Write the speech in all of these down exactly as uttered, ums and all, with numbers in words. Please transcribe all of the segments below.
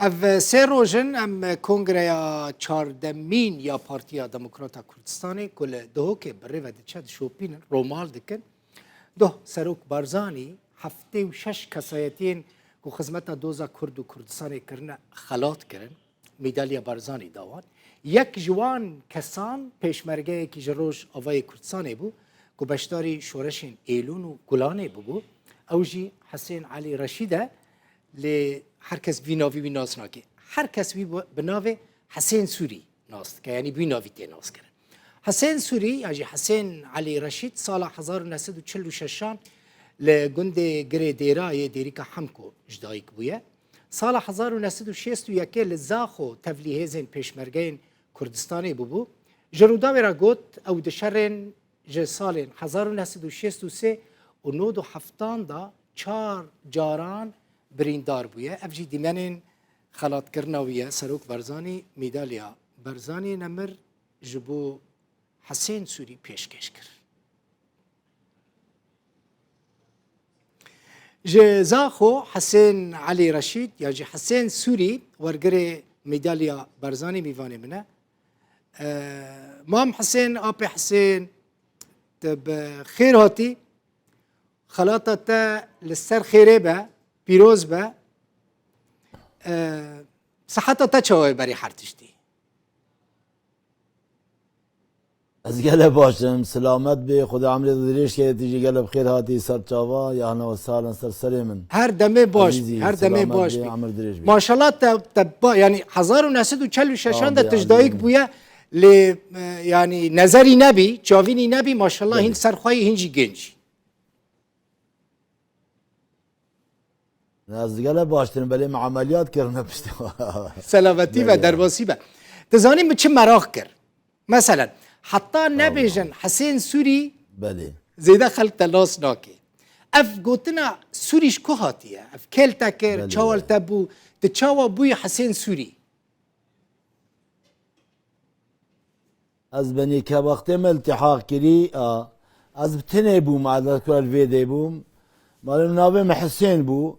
Ev sê roj in em kongreya çardemîn ya Partiya Demokrata Kurdistanê ku li Duhokê bi rê ve diçe dişopînin, romal dikin. Doh Serok Barzanî heftê û şeş kesayetiyên ku xizmeta doza Kurd û Kurdistanê kirine xelat kirin, Mîdalya Barzanî da wan. Yek ji wan kesan pêşmergeyekî ji Rojavayê Kurdistanê bû ku beşdarî şoreşên Êlûn û Gulanê bûbû. Ew jî Hisên Elî Reşîd e. Lê her kes vî navî wî nas nake. Her kes wî bi, bi navê Hisên Sûrî nas dike. Yanî bi wî navî tê naskirin. Hisên Sûrî, yan jî Hisên Elî Reşîd, sala hezar û neh sed û çil û şeşan li gundê Girê Dêra yê Dêrîka Hemko ji dayik bûye. Sala hezar û neh sed û şêst û yekê li Zaxo tevlî hêzên pêşmergeyên Kurdistanê bûbû. Ji Rûdawê re got, ew di şerên ji salên hezar û neh sed û şêst û sê û nod û heftan de çar caran birîndar bûye. Ev jî dîmenên xelatkirina wî ye. Serok Barzanî mîdalya Barzanî Nemir ji bo Hisên Sûrî pêşkêş kir. Ji Zaxo Hisên Elî Reşîd ya jî Hisên Sûrî wergirê mîdalya Barzanî mîvanê min e. Ee, Mam Hisên, Apê Hisên, te bi xêr hatî. Xelata te li ser xêrê be, pîroz be. Ee, Siheta te çawa ye berî her tiştî? Ez gelek baş im, silamet bî, Xuda emrê te dirêj ke, tu jî gelek bi xêr hatî ser çava, ya hene we sal in ser serê min. Her demê baş bî, her demê baş bî. Emir dirêj bî. Maşallah te, te ba, yanî hezar û neh sed û çel û şeşan de tu ji dayik bûye, lê, e, yanî nezerî nebî, çavînî nebî, maşallah hîn ser xwe yî, hîn jî genc î. Ez gelek baştir im, belê min emeliyat kirine piştî. Selametî be, derbasî be. Tu zanî min çi meraq kir? Meselen, heta nebêjin Hisên Sûrî, belê, zêde xelk te nas nake. Ev gotina Sûrî ji ku hatiye? Ev kê li te kir, çawa li te bû? Tu çawa bûyî Hisên Sûrî? Ez benî ke wextê me iltihaq kirî, a, ez bi tinê bûm, ez li vê dê bûm. Malum navê min Hisên bû.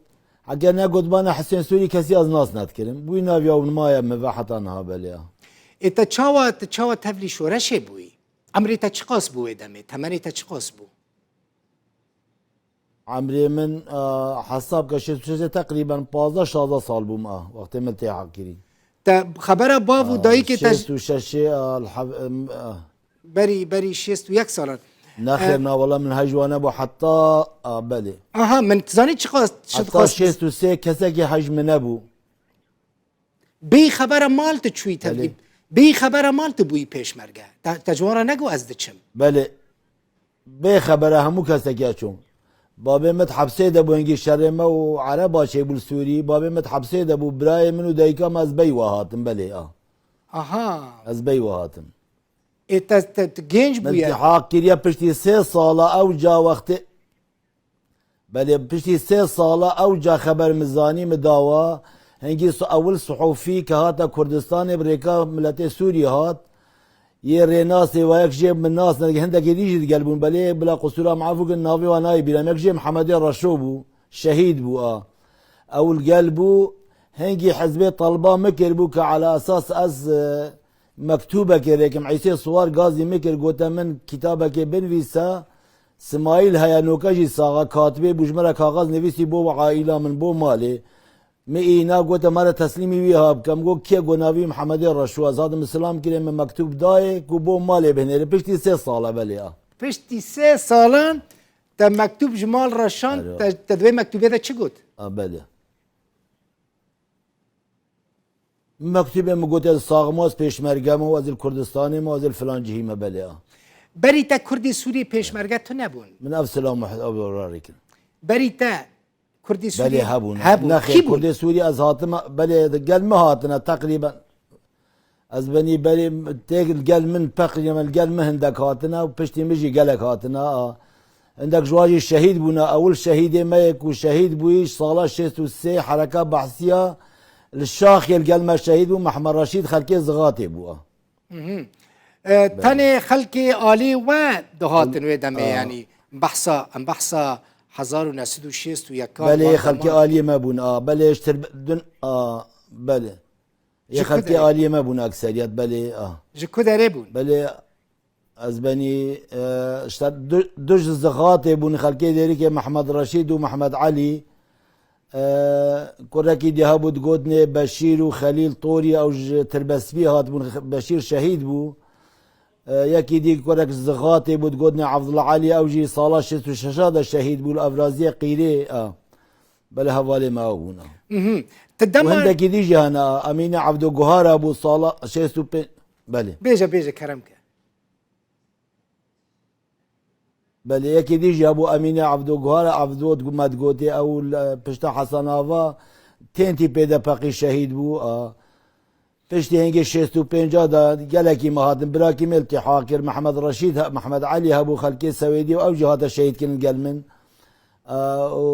Heke negotibana Hisên Sûrî kesî ez nas nedikirim. Bûyî nav ya min maye min ve heta niha belê ya. Ê te çawa, te çawa tevlî şoreşê bûyî? Emrê te çiqas bû wê demê? Temenê te çiqas bû? Emrê min, e, hesab ke şêst û şeş e, teqrîben pazdeh şazdeh sal bûm, a, wextê min têheq kirî. Te xebera bav û dayikê te şêst û şeş e, li heb-, em, e. Berî, berî şêst û yek salan. Nexêr, e, na, wela min hej wan nebû heta, a, belê. Aha, min zanî çiqas, heta şêst û sê kesekî hej min nebû. Bêyî xebera mal tu çûyî tevlî. Belê. Bêyî xebera mal tu bûyî pêşmerge. Te, te ji wan re negot ez diçim. Belê. Bê xebera hemû kesekî ya çûm. Babê min di hepsê de bû, hingî şerê me û ereba çêbû li Sûrî. Babê min di hepsê de bû, birayê min û dayika me, ez bey we hatim, belê, a. Aha. Ez bey we hatim. Ê te, te, tu genc bûye. Min tihaq kiriye piştî sê sala ew ca wextê. Belê piştî sê sala ew ca xeber min zanî, min dawa. Hingî su-, ewil suhufî ke hate Kurdistanê bi rêka miletê Sûrî hat. Yê rênasê wa yek jê min nas nedike, hindekê dî jî digel bûn. Belê bila qusûra min efû kin, navê wa nayê bîra min. Yek jê Mihemedê Reşo bû. Şehîd bû a. Ew li gel bû. Hingî hizbê Taliban min kiribû ke ala esas ez, e, mektûbekê rêkim. Îsê Siwar gazî min kir, gote min kîtabekê binivîse. Simayîl heye noke jî sax e, katibê bû, ji min re kaxez nivîsî bo aîla min, bo malê. Min îna gote, me re teslîmî wî ha bike. Min got, kê? Got, navî Mihemedê Reşo. Ez hatim silam kirê, min mektûb dayê ku bo malê bihinêre. Piştî sê sal e belê a. Piştî sê salan te mektûb ji mal re şand, te, te di vê mektûbê de çi got? A, belê. Min mektûbê min got, ez sax im, ez pêşmerge me, ez li Kurdistanê me, ez li filan cihî me, belê a. Berî te Kurdê Sûriyê pêşmerge tune bûn? Min ev silam û ev rarêkin. Berî te Kurdê Sûriyê hebûn. Hebûn. Nexêr, Kurdê Sûriyê ez hatim, belê gel min hatine teqrîben. Ez benî berê têk li gel min, teqrîben li gel min hindek hatine û piştî min jî gelek hatine. A, hindek ji wan jî şehîd bûne. Ewil şehîdê me yê ku şehîd bûyî, sala şêst û sê hereka behsiya li Şaxê li gel me şehîd bû, Mehmed Reşîd xelkê Zixatê bû. A. Mhm. E, tenê xelkê alî we dihatin wê demê, a, yanî behsa, em behsa hezar û neh sed û şêst û yekan. Belê, xelkê aliyê me bûn, a, belê, ji tir-, dun, a, Belê. Yê Ji ku xelkê derê? Aliyê me bûn ekseriyet, belê, ah. Ji ku derê bûn? Belê, ez benî, e, işte du, du ji Zixatê bûn, xelkê Dêrikê Mehmed Reşîd û Mehmed Elî. E, kurekî dî hebû, digotinê Beşîr û Xelîl Torî, ew ji Tirbespî hatibûn, Beşîr şehîd bû. E, yekî dî kurek ji Zixatê bû, digotinê Evdullah Elî, ew jî sala şêst û şeş de şehîd bû li Evraziyê Qîrê, e. Belê hevalê me ew bûn, e. Mhm. Ti Û dema hindekî dî jî hene, Emîne Evdo Guhara bû sala şêst û pênc, belê. Bêje, bêje, kerem ke. Belê, yekî dî jî hebû Emîne Evdo Guhara, Evdo digo-, me digotê ew li pişta Hesen Ava tên tî pê de peqî şehîd bû, a. Piştî hingê şêst û pênc de gelekî me hatin, birakî me iltîhaq kir, Mehmed Reşîd he-, Mehmed Elî hebû xelkê Sewêdiyê û ew jî hate şehîd kirin gel min. E, û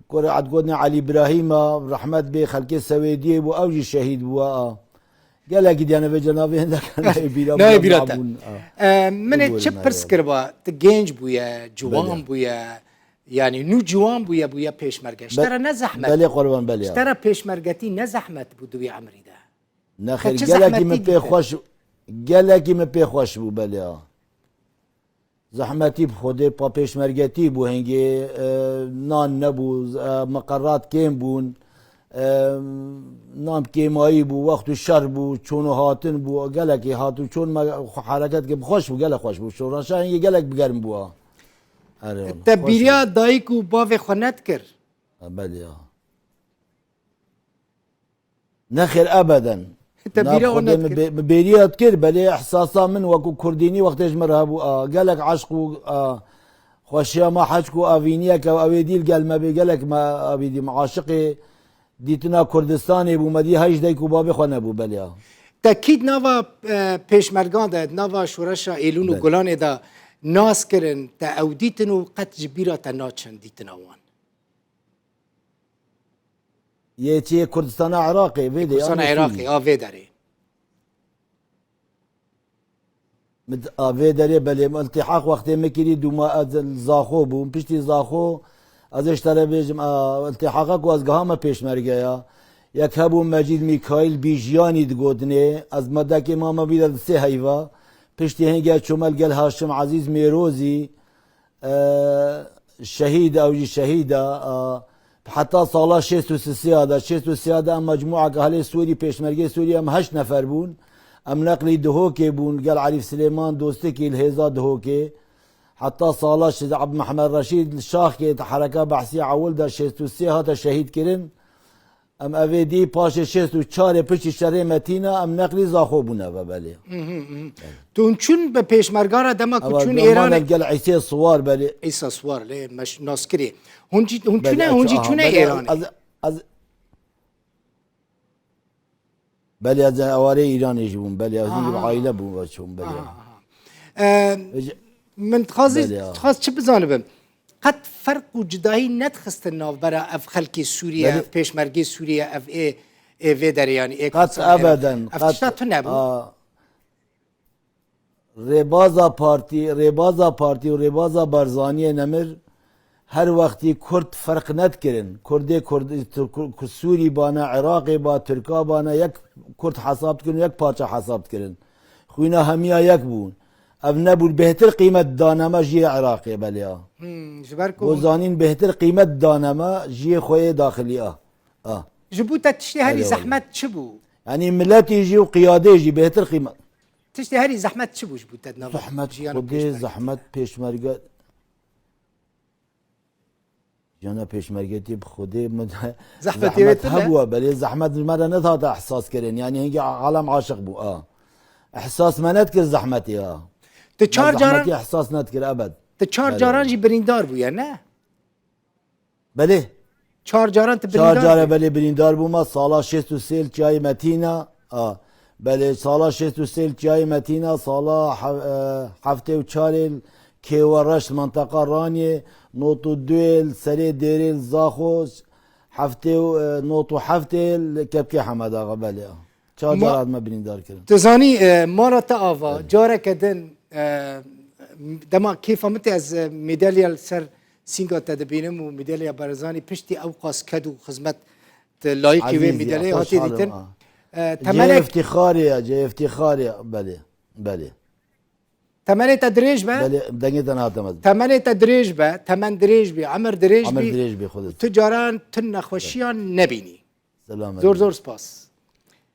kurê Edgotinê Elî Birahîm e, rehmet bê, xelkê Sewêdiyê bû, ew jî şehîd bû, a. Gelekî diyane vê cenavê hindek nayê bîra Nayê bûna bîra te. nabûn, a. E, min ê Bû çi bûrî pirs nayê. kiriba? Tu genc bûye, ciwan Belê. bûye, yanî nû ciwan bûye, bûye pêşmerge. Ji Be-, te re ne zehmet. Belê qurban, belê Ji ya. te re pêşmergetî ne zehmet bû di wî emrî de? Nexêr, Te çi gelekî zehmetî min pê dîtin? xweş, gelekî min pê xweş bû, belê ya. Zehmetî bi Xwedê pa pêşmergetî bû hingê, e, nan nebû, e, miqerat kêm bûn, e, nan kêmayî bû, wext û şer bû, çûn û hatin bû, gelekî hat û çûn me xwe hereket kir, xweş bû, gelek xweş bû. Şoreşa hingê gelek bi germ bû ha. Erê wala, Te xweş bû. bîriya dayik û bavê xwe nedikir? E, belê ya. Nexêr, ebeden. Te Na bîra wan Xwedê min nekir. bê-, min bêriya dikir, belê ehsasa min wekû kurdînî wextê ji min re hebû, a, gelek eşq û, a, xweşiya me heçk û avîniyeke ew ê dî li gel me bê, gelek me avî dî, me aşiqê dîtina Kurdistanê bû, me dî hej dayik û babê xwe nebû, belê ya. Te kî di nava, e, pêşmergan de, di nava şoreşa Êlûn û Belê. Gulanê de nas kirin, te ew dîtin û qet ji bîra te naçin dîtina wan? Yê çi yê Kurdistana Iraqê, vê de Kurdistana yan yê Iraqê, Sûrî. a vê derê. Min a vê derê belê, min iltihaq wextê min kirî dûma ez li Zaxo bûm. Piştî Zaxo, ez ê ji te re bêjim, a, iltihaqa ku ez gihame pêşmergeya. Yek hebû Mecîd Mîkaîl Bîjiyanî digotinê. Ez medekê mame vî de di sê heyva. Piştî hingê çûme li gel Haşim Ezîz Mêrozî. E, şehîd, ew jî şehîd e, e, heta sala şêst û sisiya de, şêst û sisiya de em mecmûaka Helê Sûrî, Pêşmergê Sûrî, em heşt nefer bûn. Em neqlî Dihokê bûn, gel Elîf Silêman Dostikî li hêza Dihokê. Heta sala şêst, Ebd Mehmed Reşîd li Şaxkê di hereka behsî ewil de şêst û sê hate şehîd kirin. Em evê dî paşê şêst û çarê piştî şerê Metîna em neqlî Zaxo bûne ve belê. Mhm, mhm. Tu hûn çûn bi pêşmerga re dema ku Ewa çûn dû Êranê? Mane gel Îsê Siwar belê. Îsa Siwar lê meş-, naskirê. Hûn jî, hûn Belê, çûne, hûn jî aha, çûne belê, Êranê? Ez, ez, belê ez ewarê Îranê jî bûm, belê ez Aha. aîle bûm ve çûm belê. Aha, aha. Ee, Ece- Min dixwazî, Belê, ya. dixwaz çi bizanibim? Qet ferq û cudahî nedixistin navbera ev xelkê Sûriye, Belê. ev pêşmergê Sûriye, ev ê, ê vê derê, yanî ê Qet Kurdistanê. ebeden, Ev qet, tişta tune bû. a, rêbaza partî, rêbaza partî û rêbaza Barzaniyê nemir her wextî Kurd ferq nedikirin. Kurdê Kurd, Tirk, Sûrî bane, Iraqê ba, Tirka bane, yek Kurd hesab dikirin, yek parça hesab dikirin. Xwîna hemiya yek bûn. Ev nebûn bêhtir qîmet dane me jiyê Iraqê belê a. Hmm, ji ber ku Bo zanîn bêhtir qîmet dane me jiyê xwe yê daxilî a. A. Ji bo te tiştê herî Erê wele. zehmet çi bû? Yanî miletî jî û qiyadê jî bêhtir qîmet. Tiştê herî zehmet çi bû ji bo te di nava Zehmet jiyana Xwedê, pêşmergê? zehmet pêşmerge. Jiyana pêşmergetî bi Xwedê min Zehmetê zehmet wê tune? hebû, belê zehmet ji me re nedihate ehsas kirin. Yanî hingê alem aşiq bû, a. Ehsas me nedikir zehmetê, a. Tu çar Me caran, zehmetî ehsas nedikir ebed. tu çar Belê, caran belê. jî birîndar bûye, ne? Belê. Çar caran tu Çar birîndar care bûye. belê birîndar bûma. Sala şêst û sê li Çiyayê Metîna. A, belê, sala şêst û sê li Çiyayê Metîna, sala he-, e, heftê û çarê li Kêwe Reş li menteqa Raniyê, nod û duyê li serê dêrê li Zaxo, heftê û, e, nod û heftê li Kepkê Hemed Axa, belê. Çar Ma-, cara hatime birîndar kirin. Tu zanî, e, mala te ava, Belê. careke din, e, dema kêfa min tê ez, e, medalya li ser sînga te dibînim û medalya Barzanî piştî ew qas ked û xizmet Te layîqî wê mîdeleyê hatî dîtin. Temenê iftîxarê ya, cê iftîxarê ya. Belê, belê. Temenê te dirêj be. Belê, dengê te nehate mezin. Temenê te dirêj be, temen dirêj bî, emir dirêj bî. Emir dirêj bî, Xwedê. Tu caran tu nexweşiyan nebînî. Selamet. Zor zor spas.